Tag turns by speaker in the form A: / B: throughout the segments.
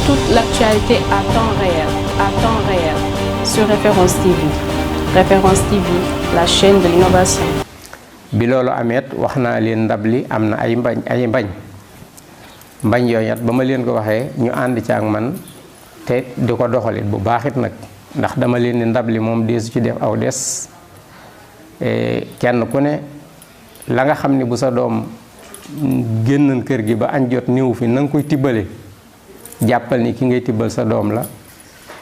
A: toute l'actualité à temps réel, sur Référence TV. Référence TV, la chaîne de l'innovation.
B: bi loolu ameet wax naa leen ndab li am na ay mbañ yooyat ba ma leen ko waxee ñu ànd ci ak man te di ko doxalit bu baaxit nag ndax dama leen ni ndab li moom deesu ci def aw des kenn ku ne la nga xam ne bu sa doom génnan kër gi ba añ jot néew fi na nga koy tibbale jàppal ni ki ngay tibbal sa doom la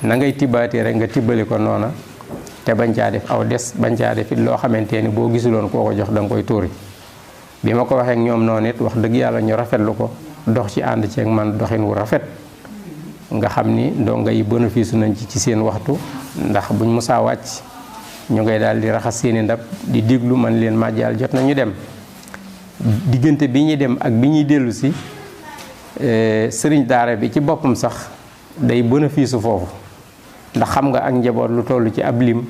B: na ngay tibbaatee rek nga tibbali ko noona te bañ caa def aw des bañ caa def it loo xamante ni boo gisuloon koo ko jox da nga koy tuuri bi ma ko waxee ak ñoom noonu it wax dëgg yàlla ñu rafetlu ko dox ci ànd ceeg man doxin wu rafet nga xam ni ndongo yi bénéfice nañ ci seen waxtu ndax buñ musaa wàcc ñu ngay daal di raxas seeni ndab di diglu man leen màjjal jot nañu dem diggante bi ñuy dem ak bi ñuy dellu si sëriñ daara bi ci boppam sax day bénéfice foofu ndax xam nga ak njaboot lu toll ci ab lim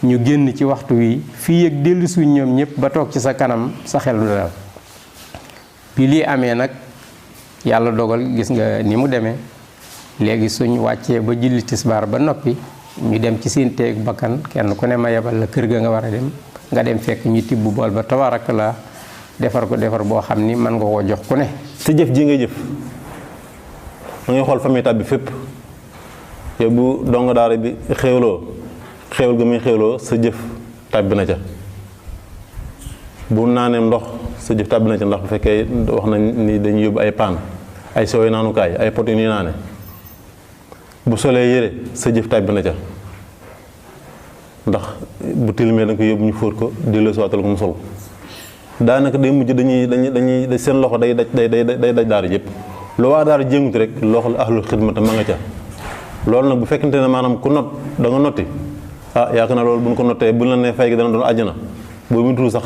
B: ñu génn ci waxtu wi fii ak dellu suñ ñoom ñëpp ba toog ci sa kanam sa xel du dal bi lii amee nag yàlla dogal gis nga ni mu demee léegi suñ wàccee ba julli tisbaar ba noppi ñu dem ci seen teeg bakkan kenn ku ne ma yebal la kër ga nga war a dem nga dem fekk ñu tibb bool ba tabarak la defar ko defar boo xam ni mën nga koo jox ku ne.
C: sa jëf ji ngay jëf da ngay xool famille tab bi fépp yow bu donga daara bi xéewloo xéewal ga muy xéewloo sa jëf tàbbi na ca bu naanee ndox sa jëf tàbbi na ca ndax bu fekkee wax nañ ni dañuy yóbbu ay paan ay sooy naanukaay ay pot yu ñuy naane bu solee yére sa jëf tàbbi na ca ndax bu tilimee da nga ko yóbbu ñu fóot ko delloo si waatal ko mu sol daanaka day mujj dañuy seen loxo day daj daara yëpp lu waa daara jénguti rek loxo la ahlul xidmata ma nga ca loolu nag bu fekkente ne maanaam ku not da nga notti yaakaar naa loolu bu ñu ko nottee bu la nee fay gi dana doon àjjana boo mutul sax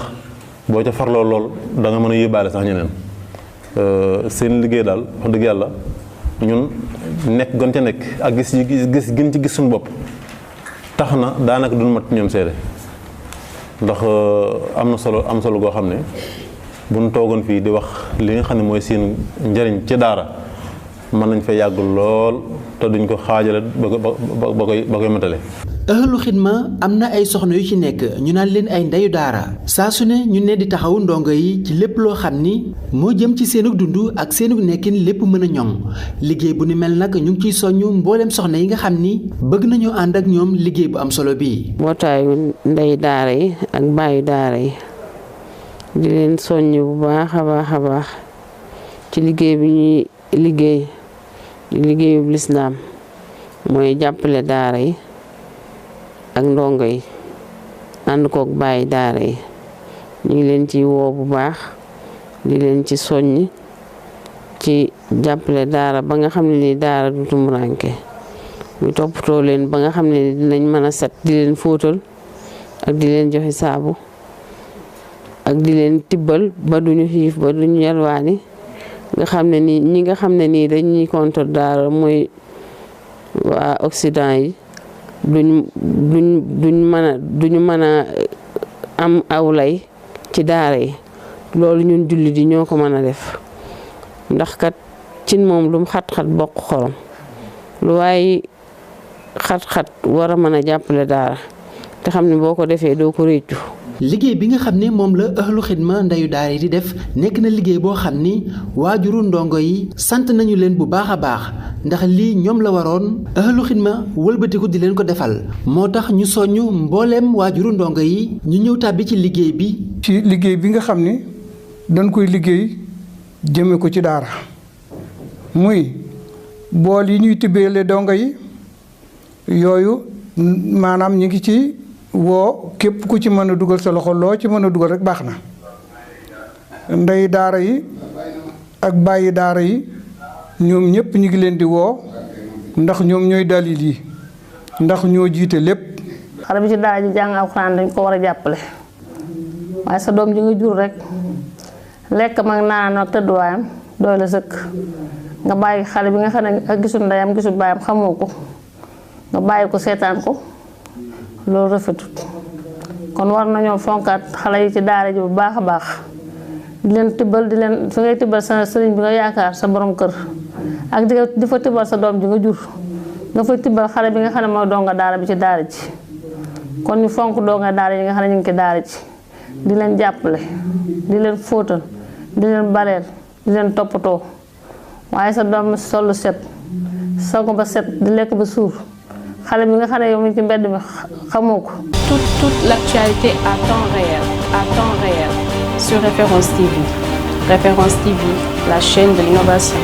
C: boo ca farloo lool da nga mën a yóbbaale sax ñeneen seen liggéey daal wax dëgg yàlla ñun nekk gën ca nekk ak gis gën ci gis suñu bopp tax na daanaka duñ mat ñoom seede ndax am solo goo xam ne bu ñu toogoon fii di wax li nga xam ne mooy seen njëriñ ci daara mën nañ fa yàgg lool te duñ ko xaajale ba koy matale.
D: Ahlu Xidma am na ay soxna yu ci nekk ñu naan leen ay ndeyu daara saa su ne ñu ne di taxawu ndongo yi ci lépp loo xam ni moo jëm ci seenug dund ak seenug nekkin lépp mën a ñoŋ liggéey bu ni mel nag ñu ngi ciy soññu mbooleem soxna yi nga xam ni bëgg nañu ànd ak ñoom liggéey bu am solo bii.
E: mbootaayu ndey daara yi ak baayu daara yi di leen soññ bu baax a baax ci liggéey bi ñuy liggéey di liggéeyu lislaam mooy jàppale daara yi ak ndongo yi ànd kook bàyyi daara yi ñu ngi leen ci woo bu baax di leen ci soññ ci jàppale daara ba nga xam ne ni daara du tumuranke ñu toppatoo leen ba nga xam ne dinañ mën a set di leen fóotal ak di leen joxe saabu ak di leen tibbal ba duñu xiif ba duñu yalwaani nga xam ne nii ñi nga xam ne nii dañuy contre daara mooy waa Occident yi duñu mën a am awlay ci daara yi loolu ñun jullit yi ñoo ko mën a def ndax kat cin moom lu mu xat-xat bokk xorom lu waaye xat-xat war a mën a jàppale daara te xam ne boo ko defee doo ko réccu.
D: liggéey bi nga xam ne moom la Ahlu Xidma ndeyu daara yi di def nekk na liggéey boo xam ni waajuru ndongo yi sant nañu leen bu baax a baax ndax lii ñoom la waroon Ahlu Xidma wëlbatiku di leen ko defal moo tax ñu soññ mbooleem waajuru ndongo yi ñu ñëw tàbbi ci liggéey bi.
F: ci liggéey bi nga xam ni dañ koy liggéey jëme ko ci daara muy bool yi ñuy tibbeele ndongo yi yooyu maanaam ñu ngi ci woo képp ku ci mën a dugal sa loxo loo ci mën a dugal rek baax na ndey daara yi ak bàyyi daara yi ñoom ñëpp ñu ngi leen di woo ndax ñoom ñooy dalil yi ndax ñoo jiite lépp.
G: xale bi ci daara ji jàng alxuraan dañ ko war a jàppale waaye sa doom ji nga jur rek lekk mag naan ak tëdduwaayam doy la sëkk nga bàyyi xale bi nga xam ne ak gisul ndeyam gisul baayam xamoo ko nga bàyyi ko seetaan ko. loolu rafetut kon war nañoo fonkaat xale yi ci daara ji bu baax a baax di leen tibbal di leen fi ngay tibbal sa sëriñ bi nga yaakaar sa borom kër ak di fa tibbal sa doom ji nga jur nga fay tibbal xale bi nga xam ne mooy donga daara bi ci daara ji kon ñu fonk donga daara yi nga xam ne ñu ngi ci daara ji di leen jàppale di leen fóotal di leen baleel di leen toppatoo waaye sa doom sollu set sangu ba set di lekk ba suur xale bi nga xam ne yow mi ci mbedd mi xamoo ko.
A: Toute l'actualité à temps réel sur Référence TV. Référence TV, la chaîne de l'innovation.